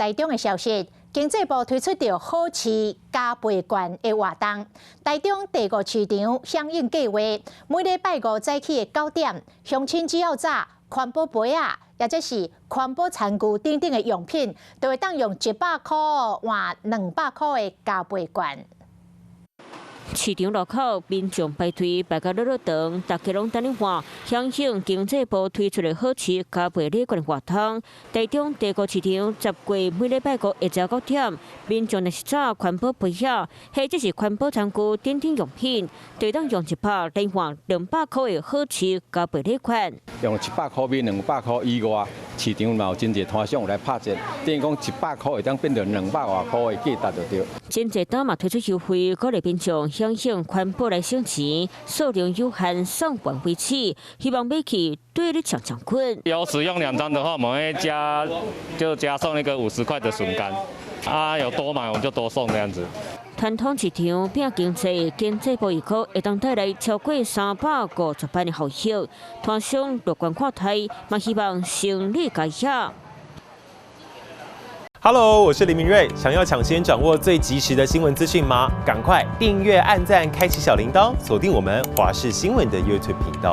台中的消息，經濟部推出著好市加倍券的活動，台中第五市場響應計劃，每禮拜五早起的9點，鄉親只要紮環保杯仔，抑者是環保餐具等等的用品，就會當用100箍換200箍的加倍券。市場路口民眾排隊排甲落落長，大家攏等咧看。響應經濟部推出的好市加倍禮券活動，台中第五市場十月每禮拜五下晝9點，民眾若是紮環保杯仔，或者是環保餐具等等用品，就當用100來換200箍的好市加倍禮券。用100箍買200箍以外，市場嘛有真濟攤商有來拍折，等於講100箍會當變成200外箍的價值就對。真濟檔嘛推出優惠，鼓勵民眾響應環保來省錢，數量有限，送完為止，希望買去對你搶搶棍。有使用兩張的話，我們會加就加送一個50塊的筍乾，啊，有多買我們就多送這樣子。傳統市場拼經濟，經濟部預估會當帶來超過350萬的效益。攤商樂觀看待，嘛希望生理加額。 Hello，我是林明瑞。想要搶先掌握最及時的新聞資訊嗎？趕快訂閱、按讚、開啟小鈴鐺，鎖定我們華視新聞的 YouTube 頻道。